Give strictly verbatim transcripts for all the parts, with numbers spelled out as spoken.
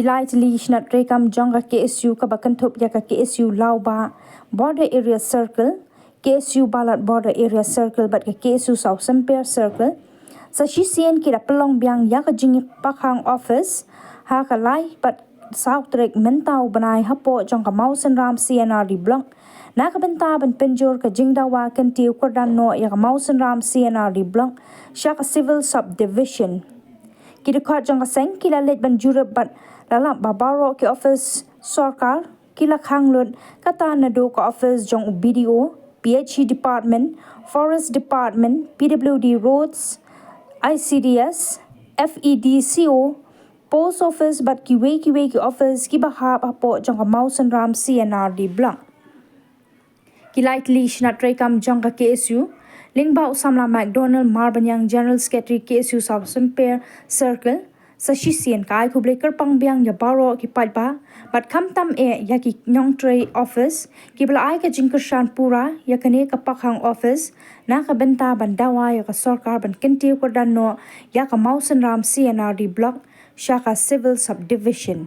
Ki lai tylli ki shnat treikam jong ka K S U kaba kynthup ïa ka K S U Lawbah Border Area Circle, K S U Balat Border Area Circle bad ka K S U Sawsymper Circle sa shisien ki la pynlong biang ïa ka jingpakhang office ha ka lai bad saw tarik mynta u bnai hapoh jong ka Mawsynram C and R D Block. Na ka bynta ban pynjur ka jingdawa kyntiew kyrdan noh ïa ka Mawsynram C and R D Block sha ka Civil Subdivision. Ki dkhot jong ka seng ki la leit ban jurip bad la lap ba baroh ki office sorkar ki la khang lut, kata naduh ka office jong u B D O, P H E Department, Forest Department, P W D Roads, I C D S, F E D C O, Post Office bad kiwei kiwei ki office kiba hap hapoh jong ka Mawsynram C and R D Block. Ki lai tylli ki shnat treikam jong ka K S U lyngba u samla McDonald Marbaniang, General Secretary K S U Sawsymper Circle, sa shisien ka ai khublei kyrpang biang ïa baroh ki paidbah bad khamtam eh ïa ki nongtrei office kiba la ai ka jingkyrshan pura ïa kane ka pakhang office na ka bynta ban dawa ïa ka sorkar ban kyntiew kyrdan noh ïa ka Mawsynram C and R D Block sha ka Civil Subdivision.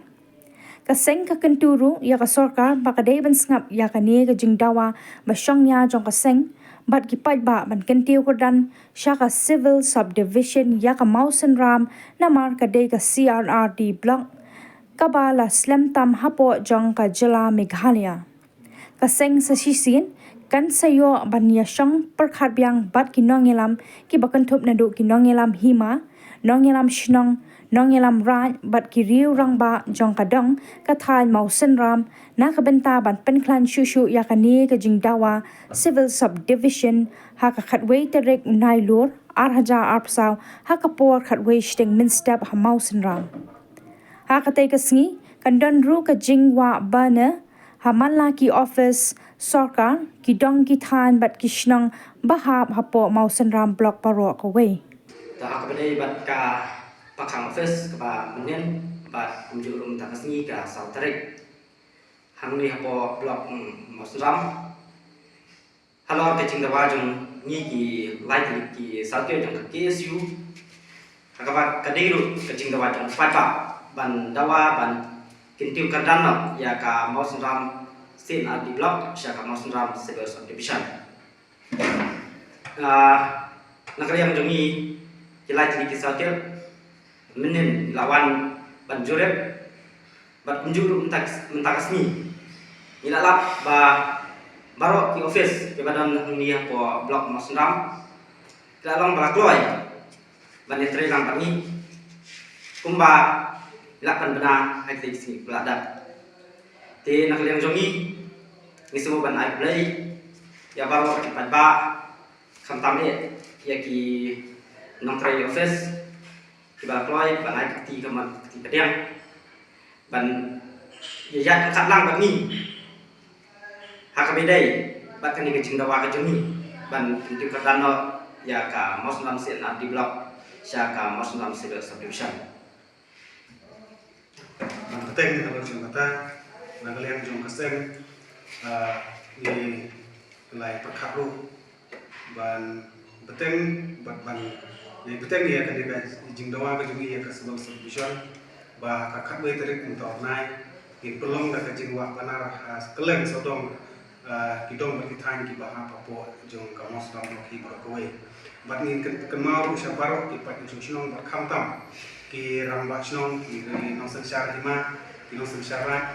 Ka seng ka kyntu ruh ïa ka sorkar ba ka dei ban sngap ïa kane ka jingdawa ba shongnia jong ka seng bad ki paidbah ban kyntiew kyrdan sha ka Civil Subdivision ïa ka Mawsynram, namar ka dei ka C and R D Block kaba la slem tam hapoh jong ka jylla Meghalaya. Ka seng sa shisien kan sa ïoh ban ïashong pyrkhat biang bad ki nongïalam kiba kynthup naduh ki nongïalam hima, nongïalam shnong, nongïalam raid bad ki riew rangbah jong ka dong ka thaiñ Mawsynram na ka bynta ban pynkhlaiñ shuh shuh ïa kane ka jingdawa Civil Subdivision ha ka khatwei tarik Nailur ar hajar arphew saw ha ka por khatwei shiteng mynstep ha Mawsynram. Ha katei ka sngi kan don ruh ka jingwah banner ha man la ki office sorkar, ki dong ki thaiñ bad ki shnong ba hap hapoh Mawsynram Block baroh kawei. Te ha kaba dei bad ka pakhang office kaba mynnin bad kumjuh ruh mynta ka sngi ka saw tarik hangne hapoh Block, mm, Mawsynram. Halor ka jingdawa jong ngi ki lai tylli ki circle jong ka K S U, ha kaba ka dei ruh ka jingdawa jong u paidbah ban dawa ban kyntiew kyrdan noh ïa ka Mawsynram C and R D Block sha ka Mawsynram Civil Subdivision. Ah, na ka liang jong ngi ki lai tylli ki circle mynnin la wan ban jurip bad kumjuh ruh mynta, mynta ka sngi ngi la lap ba baroh ki office kiba don hangne hapoh Block Mawsynram ki la long ba la kloi ban ïatrei lang bad ngi kumba la pynbna ha kitei ki sngi ba la dep. Te na ka liang jong ngi ngi sngewbha ban ai khublei ïa baroh ki paidbah, khamtam eh ïa ki nongtrei office kiba kloi ban ai ka kti ka mon ka kti pdiang ban ïa ïaid ryngkat lang bad ngi ha kaba ïadei bad kane ka jingdawa ka jong ngi ban kyntiew kyrdan noh ïa ka Mawsynram C and R D Block sha ka Mawsynram Civil Subdivision. Ban bteng halor jong kata, na ka liang jong ka seng, ah, ngi la ïa pyrkhat ruh ban bteng bad ban ïa bteng ïa kane ka jingdawa ka jong ngi ïa ka Civil Subdivision ba ka khatwei tarik mynta u bnai ngin pynlong da ka jingwah banner ha kylleng sawdong, ah, ki dong bad ki thaiñ kiba hap hapoh jong ka Mawsynram Block hi baroh kawei. Bad ngin kyn-, kynmaw ruh sha baroh ki paid nongshong shnong bad khamtam ki rangbah shnong, ki nongsynshar hima, ki nongsynshar raid,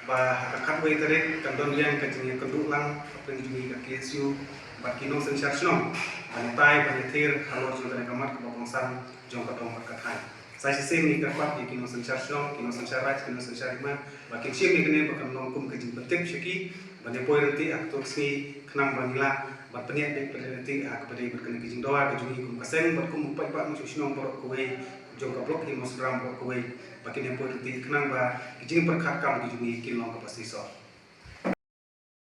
ba ha ka khatwei tarik kan don biang ka jingïakynduh lang hapdeng jong ngi ka K S U bad ki nongsynshar shnong ban ïatai ban ïathir halor jong kane ka mat kaba kongsan jong ka dong bad ka thaiñ. Sa shisien ngi kyrpad ïa ki nongsynshar shnong, ki nongsynshar raid, ki nongsynshar hima ba kin shim ïa kane ba kan long kum ka jingpyntip sha ki ban ïa poi ryntih ha kato ka sngi khnang ba ngin lah ban pynïaid beit pynïaid ryntih ha kaba dei bad kane ka jingdawa ka jong ngi kum ka seng bad kum u paidbah nongshong shnong baroh kawei jong ka Block hi Mawsynram baroh kawei ba kin ïa poi ryntih khnang ba ki jingpyrkhat kam ki jong ngi kin long kaba shisha.